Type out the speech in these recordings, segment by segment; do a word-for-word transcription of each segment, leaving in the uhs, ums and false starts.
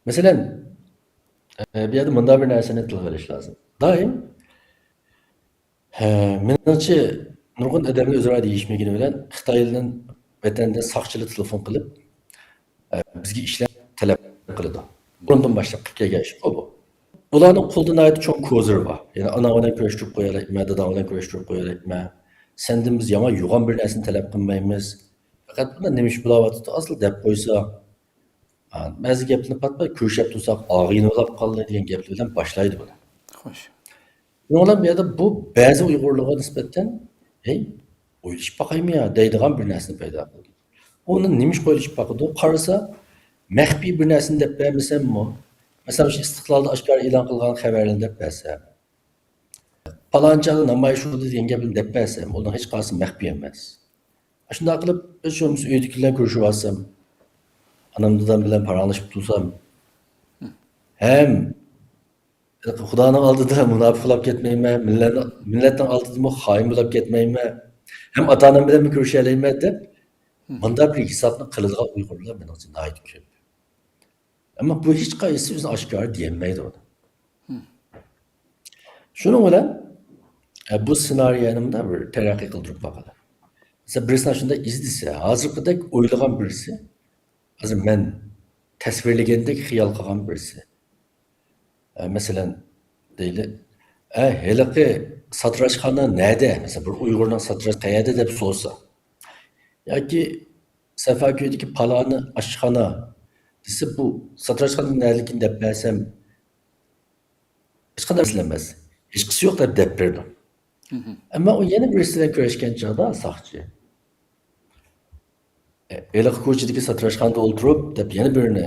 مەسىلەن، ئە، بۇ يەردە مۇنداق بىر نەرسىنى تىلغا ئېلىش لازىم. دائىم، ھە، مېنىڭچە، نۇرغۇن ئادەملەر ئۆزئارا دېيىشمىگىنى بىلەن خىتايدىن ۋەتەندىن ساقچىلار تېلېفون قىلىپ، ئە، بىزگە ئىشلار تەلەپ قىلىدۇ. بۇرۇندىن باشلاپ قىلىپ كەلگەن ئىشقۇ بۇ. ئۇلارنىڭ قولىدا ناھايىتى چوڭ كوزىر بار. يەنى ئاناڭ بىلەن كۆرۈشتۈرۈپ قويالايمەن، داداڭ بىلەن كۆرۈشتۈرۈپ قويالايمەن. سەندىن بىز ياڭا يوغان بىر نەرسىنى تەلەپ قىلمايمىز. پەقەت بۇنداق نېمە ئىش بولاۋاتىدۇ، ئازلا دەپ قويسا. ھە، بەزى گەپلىرىنى پات-پات كۆرۈشۈپ تۇرساق، ئاغىنە بولاپ قالدى دېگەن گەپلەر بىلەن باشلايدۇ بۇلار. خوش. شۇنىڭ بىلەن بۇ يەردە بۇ بەزى ئۇيغۇرلارغا نىسبەتەن، ھەي، ئويلىشىپ باقايمۇ يا دەيدىغان بىر نەرسىنى پەيدا قىلدى. ئۇنى نېمىشقا ئويلىشىپ باقىدۇ؟ قارىسا، مەخپىي بىر نەرسىنى دەپ بەرمىسەممۇ، مەسىلەن، شۇ ئىستىقلالدا ئاشكارا ئېلان قىلغان خەۋەرلەرنى دەپ بەرسەم، پالانچى جايدا نامايىش بولدى دېگەن گەپنى دەپ بەرسەم، ئۇنىڭ ھېچقايسى مەخپىي ئەمەس. شۇنداق قىلىپ، ھېچ بولمىسا ئۆيدىكىلەر بىلەن كۆرۈشۈۋالسام، ئانام دادام بىلەن پاراڭلىشىپ تۇرسام، ھەم خۇدانىڭ ئالدىدا مۇناپىق بولاپ كەتمەيمەن، مىللەتنىڭ، مىللەتنىڭ ئالدىدىمۇ خائىن بولاپ كەتمەيمەن، ھەم ئاتا-ئانام بىلەنمۇ كۆرۈشەلەيمەن دەپ، مۇنداق بىر ھېسابنى قىلىدىغان ئۇيغۇرلار مېنىڭچە ناھايىتى كۆپ. ئەمما بۇ ھېچقايسىسى ئۆزىنى ئاشكارا دېيەلمەيدۇ ئۇنى. شۇنىڭ بىلەن، ئە، بۇ سېنارىيەنى مۇنداق بىر تەرەققىي قىلدۇرۇپ باقىلى. مەسىلەن، بىرسى شۇنداق ئىزدىسە، ھازىرقىدەك ئويلىغان بىرسى، ھازىر مەن تەسۋىرلىگەندەك خىيال قىلغان بىرسى. ئە، مەسىلەن، دەيلى، ئە، ھېلىقى ساتىراشخانا نەدە؟ مەسىلەن، بىر ئۇيغۇرنىڭ ساتىراش قەيەردە دەپ سورىسا. ياكى سەفەكۆيدىكى پالانى ئاشخانا دېسە، بۇ ساتىراشخانا نەدىكىنى دەپ بەرسەم، ھېچقانداق مەسىلە ئەمەس. ھېچقىسى يوق دەپ، دەپ بېرىدۇ. ئەمما ئۇ يەنە بىرسى بىلەن كۆرۈشكەن چاغدا ساقچى، ئە، ھېلىقى كوچىدىكى ساتىراشخانىدا ئولتۇرۇپ دەپ يەنە بىرىنى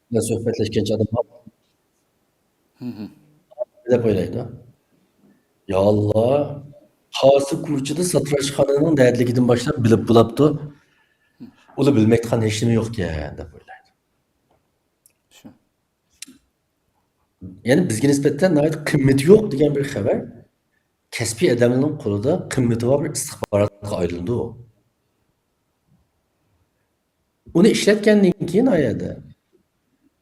بىلەن سۆھبەتلەشكەن چاغدا دەپ ئويلايدۇ. يا ئاللا، قايسى كوچىدا ساتىراشخانىنىڭ نەدىلىكىدىن باشلاپ بىلىپ بولاپتۇ. ئۇلا بىلمەيدىغان ھېچنېمە يوقكەن دەپ ئويلايدۇ. شۇ. يەنى بىزگە نىسبەتەن ناھايىتى قىممىتى يوق دېگەن بىر خەۋەر كەسپىي ئادەمنىڭ قولىدا قىممىتى بار بىر ئىستىخباراتقا ئايلىنىدۇ. ئۇنى ئىشلەتكەندىن كېيىن ئا يەردە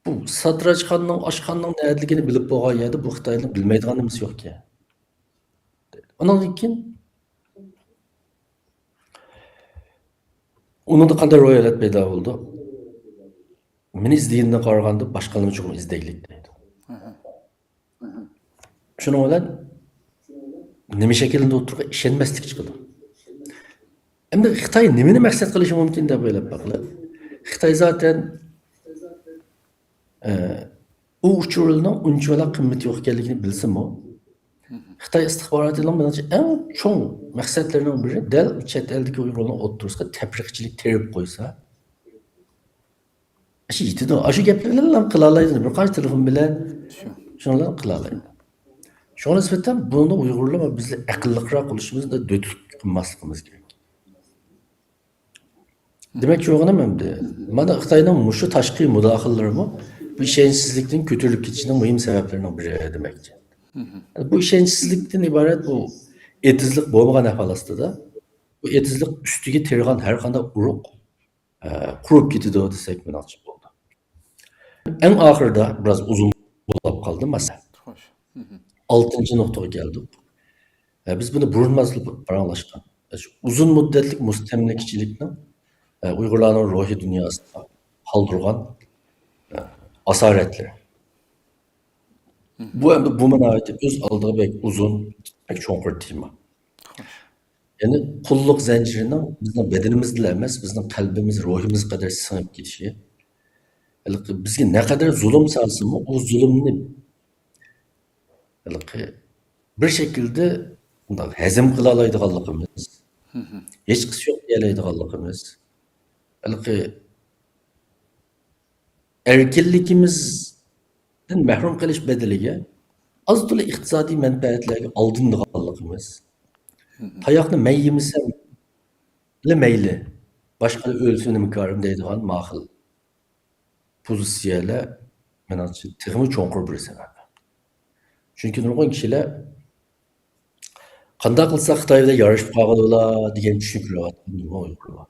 بۇ ساتىراچخانىنىڭ، ئاشخانىنىڭ نەدىلىكىنى بىلىپ بولغان يەردە بۇ خىتاينىڭ بىلمەيدىغان نېمىسى يوقكەن. ئۇنىڭدىن كېيىن ئۇنىڭدا قانداق روھىيەت پەيدا بولىدۇ؟ مېنى ئىزدىگىنىگە قارىغاندا باشقىلارنى چوقۇم ئىزدەيلى دەيدۇ. شۇنىڭ بىلەن نېمە شەكىللىنىدۇ؟ ئوتتۇرىغا ئىشەنمەسلىك چىقىدۇ. ئەمدى خىتاي نېمىنى مەقسەت قىلىشى مۇمكىن دەپ ئويلاپ باقىلى. خىتاي زاتەن، ئە، ئۇ ئۇچۇرلارنىڭ ئۇنچىۋالا قىممىتى يوق ئىكەنلىكىنى بىلسىمۇ، خىتاي ئىستىخباراتىنىڭ مېنىڭچە ئەڭ چوڭ مەقسەتلىرىنىڭ بىرى دەل چەت ئەلدىكى ئۇيغۇرلارنىڭ ئوتتۇرىسىغا تەپرىقىچىلىك تېرىپ قويسا، ئاشۇ يېتىدۇ. ئاشۇ گەپلەرنى قىلالايدۇ. بىر قانچە تېلېفون بىلەن شۇ. شۇنىلارنى قىلالايدۇ. شۇڭا نىسبەتەن بۇنى ئۇيغۇرلار ۋە بىزلەر ئەقىللىقراق بولۇشىمىزدا دۆتلۈك قىلماسلىقىمىز كېرەك. دېمەكچى بولغىنىم ئەمدى، مانا خىتاينىڭ مۇشۇ تاشقى مۇداخىلىلىرىمۇ بۇ ئىشەنچسىزلىكتىن كۆتۈرۈلۈپ كېتىشىنىڭ مۇھىم سەۋەبلىرىنىڭ بىرى دېمەكچى. بۇ ئىشەنچسىزلىكتىن ئىبارەت بۇ ئېتىزلىق بولمىغان ئەھۋال ئاستىدا، بۇ ئېتىزلىق ئۈستىگە تېرىغان ھەر قانداق ئۇرۇق، ئە، قۇرۇپ كېتىدۇ دېسەك مېنىڭچە بولىدۇ. ئەڭ ئاخىرىدا بىراز ئۇزۇن بولۇپ قالدى مەسىلە. خوش. ئالتىنچى نۇقتىغا كەلدۇق. ئە، بىز بۇنى بۇرۇن مەسىلە پاراڭلاشقان. شۇ ئۇزۇن مۇددەتلىك مۇستەملىكىچىلىكنىڭ، ئە، ئۇيغۇرلارنىڭ روھىي دۇنياسىدا قالدۇرغان، ئە، ئاسارەتلىرى. بۇ ئەمدى بۇمۇ ناھايىتى ئۆز ئالدىغا بەك ئۇزۇن، بەك چوڭقۇر تېما. يەنى قۇللۇق زەنجىرىنىڭ بىزنىڭ بەدىنىمىزدىلا ئەمەس، بىزنىڭ قەلبىمىز، روھىمىزغا قەدەر سىڭىپ كېتىشى. ھېلىقى بىزگە نەقەدەر زۇلۇم سالسىمۇ، ئۇ زۇلۇمنى ھېلىقى بىر شەكىلدە مۇنداق ھەزىم قىلالايدىغانلىقىمىز، ھېچقىسى يوق دېيەلەيدىغانلىقىمىز، ھېلىقى ئەركىنلىكىمىزدىن مەھرۇم قېلىش بەدىلىگە ئاز تولا ئىقتىسادىي مەنپەئەتلەرگە ئالدىنىدىغانلىقىمىز، تاياقنى مەن يېمىسەملا مەيلى، باشقىلار ئۆلسۇن نېمە كارىم دەيدىغان ماخىل پوزىتسىيەلەر، مېنىڭچە، تېخىمۇ چوڭقۇر بىر سەۋەب. چۈنكى نۇرغۇن كىشىلەر قانداق قىلساق خىتاي بىلەن يارىشىپ قالغىلى بولا دېگەن چۈشىنىپ يۈرۈۋاتقان نۇرغۇن ئۇيغۇر بار.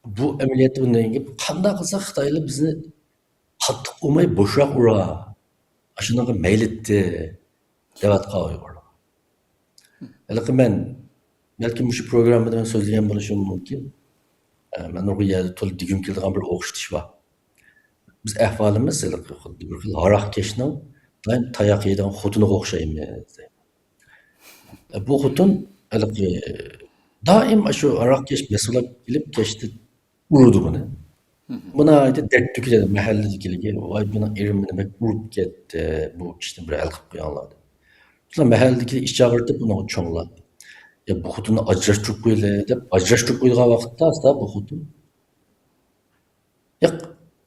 بۇ ئەمەلىيەتتە بۇندىن كېيىن قانداق قىلساق خىتايلار بىزنى قاتتىق ئۇرماي بوشراق ئۇرا، ئاشۇنىڭغا مەيلىتتى دەۋاتقان ئۇيغۇرلار. ھېلىقى مەن بەلكىم مۇشۇ پروگراممىدا مەن سۆزلىگەن بولۇشۇم مۇمكىن. ئە، مەن نۇرغۇن يەردە تولا دېگۈم كېلىدىغان بىر ئوخشىتىش بار. بىز ئەھۋالىمىز ھېلىقى خۇددى بىر خىل ھاراقكەشنىڭ دائىم تاياق يەيدىغان خوتۇنىغا ئوخشايمىز. ئە، بۇ خوتۇن ھېلىقى دائىم شۇ ھاراقكەش مەسۋۇللاپ كېلىپ كەچتە ئۇرىدۇ بۇنى. بۇ ناھايىتى دەرد تۆكۈلىدۇ مەھەللىدىكىلەرگە، ۋاي، مېنىڭ ئېرىم مېنى بەك ئۇرۇپ كەتتى، بۇ ئىشنى بىر ھەل قىلىپ قويۇڭلار دەپ. شۇلار مەھەللىدىكى ئىچ ئاغرىتىپ ئۇنىڭغا چوڭلار، يا بۇ خوتۇننى ئاجراشتۇرۇپ قويىلى دەپ ئاجراشتۇرۇپ قويىدىغان ۋاقىتتا ئاستا بۇ خوتۇن، ياق،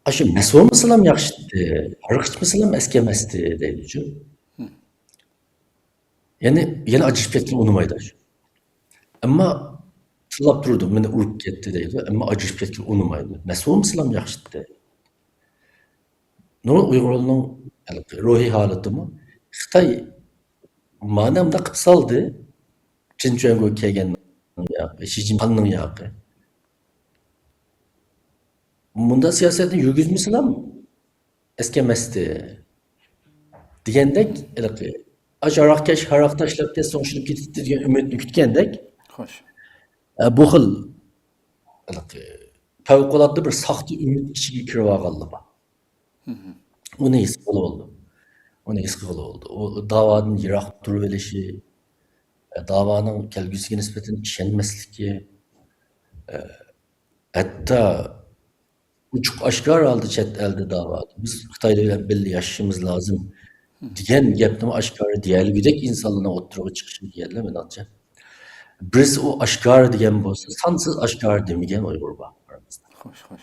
ئاشۇ مەست بولمىسىلام ياخشىتتى، ھاراق ئىچمىسىلام ئەسكەمەستى دەيدۇ. يەنى يەنە ئاجرىشىپ كەتكىلى ئۇنىمايدۇ. ئەمما تىللاپ تۇرىدۇ، مېنى ئۇرۇپ كەتتى دەيدۇ، ئەمما ئاجرىشىپ كەتكىلى ئۇنىمايدۇ. مەست بولمىسىلام ياخشىتتى. نۇرغۇن ئۇيغۇرنىڭ روھىي ھالىتىمۇ خىتاي مانا مۇنداق قىلىپ سالدى، چىن چۈەنگو كەلگەن ياقى، شى جىنپىڭنىڭ ياقى. مۇنداق سىياسەتنى يۈرگۈزمىسىلام ئەسكەمەستى دېگەندەك، ھېلىقى ئاش ھاراقكەش ھاراق تاشلاپ تېز سوڭشىلىپ كېتىپتۇ دېگەن ئۈمىدنى كۈتكەندەك، خوش. ئە، بۇ خىل ھېلىقى پەۋقۇلئاددە بىر ساختا ئۈمىد ئىچىگە كىرىۋالغانلار بار. ئۇنى ھېس قىلغىلى بولدى. ئۇنى ھېس قىلغىلى بولدى. ئۇ داۋادىن يىراق تۇرۇۋېلىشى، داۋانىڭ كەلگۈسىگە نىسبەتەن ئىشەنمەسلىكى، ھەتتا ئوچۇق ئاشكارا ھالدا چەت ئەلدە داۋادا بىز خىتايلار بىلەن بىللە ياشىشىمىز لازىم دېگەن گەپنىمۇ ئاشكارا دېيەلىگۈدەك ئىنسانلارنىڭ ئوتتۇرىغا چىقىشى دېگەنلەر مېنىڭچە. بىرسى ئۇ ئاشكارا دېگەن بولسا، سانسىز ئاشكارا دېمىگەن ئۇيغۇر بار ئارىمىزدا. خوش، خوش.